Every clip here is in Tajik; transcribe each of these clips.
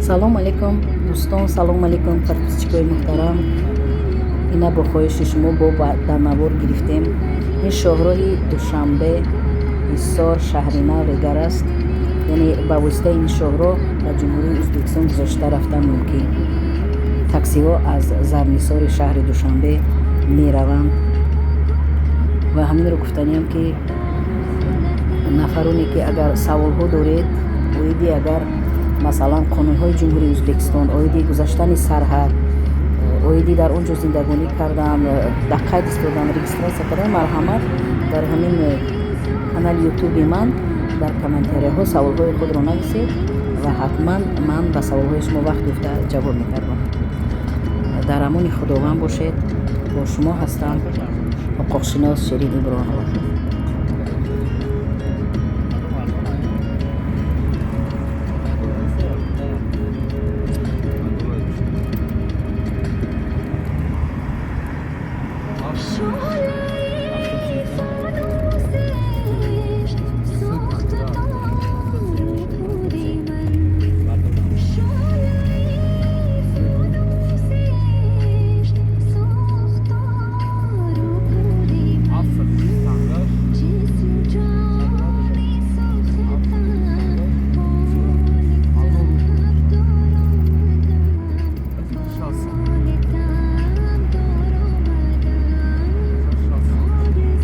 Салом алейкум, дӯстон, салом алейкум, подписчикои муҳтарам. Ина бо хоҳиши шумо бо дар навор гирифтем. Ин шоҳроҳи Душанбе, Ҳисор, Шаҳринав, Регар аст. Яъне ба воситаи ин шоҳроҳ ба Ҷумҳурии Ӯзбекистон гузошта рафтан мумкин. Таксиҳо аз Зарнисори шаҳри Душанбе мераванд. Ва ҳаминро гуфтаниям, ки нафароне, ки агар саволҳо доред оиди, агар масалан, қонунҳои Ҷумҳурии Ӯзбекистон, оиди гузаштани сарҳад, оиди дар он ҷо зиндагонӣ кардан, дар қайд истодан, регистрация кардан, марҳамат, дар ҳамин канали ютуби ман дар комментарияҳо саволҳои худро нависед ва ҳатман ман ба саволҳои шумо вақт ёфта ҷавоб мегардонам. Дар амони Худованд бошед. Бо шумо ҳастам, ҳуқуқшинос Ширин Иброҳимова. شعله فانوس عشق سوخت تار و پود من. شعله فانوس عشق سوخت تار و پود من. جسم و جانی ساختم، بال تب در آمدم، بال تب در آمدم. آرزو گم کردم، حالت زار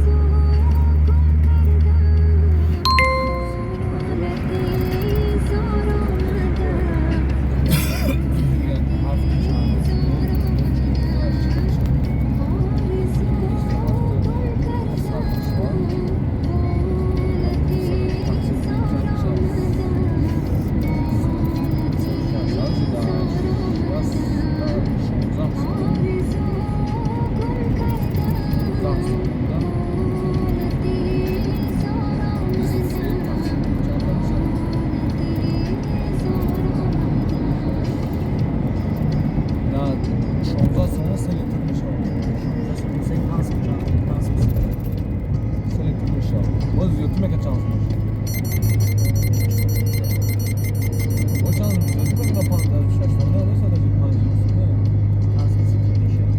آمدم، زار آمدم. آرزو گم کردم، حالت زار آمدم، حالت زار آمدم. آرزو گم کردم، حالت زار آمدم، حالت زار آمدم. 16 сомон 3 литр мешавад. 16 сомон се панҷ сом, чанд 5 сом. 3 литр мешавад. Боз зиёдтӣ мека, чанд сом мешавад? Боз чанд сом зиёдтӣ мекунад? Панҷ шаш сом не, нест, даже 5 сом не. 5 сом зиёдтӣ мешавад.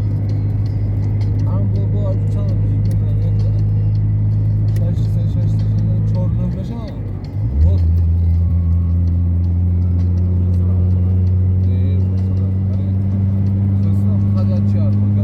Ҳам бо чанд сом зиёдтӣ мекунад? Шаш, се, шаш, се, чор, нӯҳ мешавад. Боз не, фақат як чи арзон.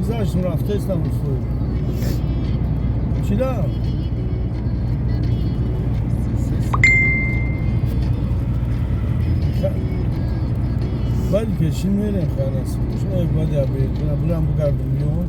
Гузаштум, рафтаистам, устод. Чида? Баъди пешин мерем, хай, насиб боша. Баъди обед бурам, бугардум, биём.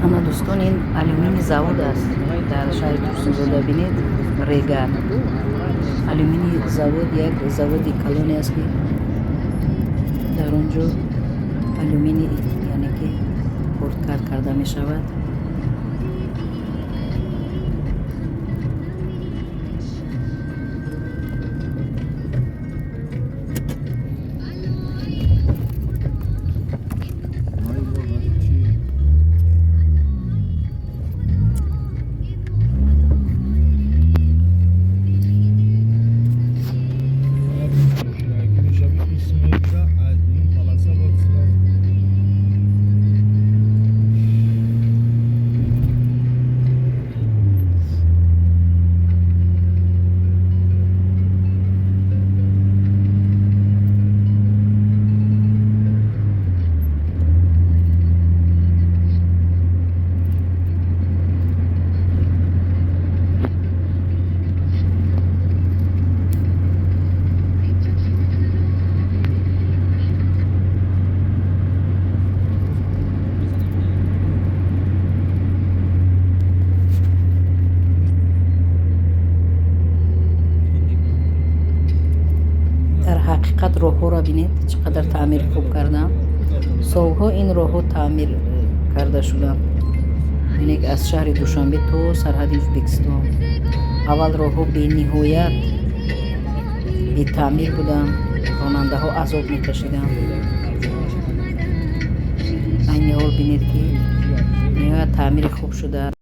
Ана, дӯстон, ин алюмини завод аст дар шаҳри Турсунзода. Бинед, Регар алюмини завод, як заводи калоне аст, ки дар он ҷо алюмини, яъне ки хурдкард карда мешавад. Дар ҳақиқат, роҳҳоро бинед, чӣ қадар таъмир хуб кардам. Солҳо ин роҳҳо таъмир карда шуданд. Бинед, аз шаҳри Душанбе то сарҳади Ӯзбекистон. Аввал роҳҳо бениҳоят бетаъмир буданд, ронандаҳо азоб мекашиданд. Айни ҳол бинед, ки ниҳоят таъмири хуб шуда.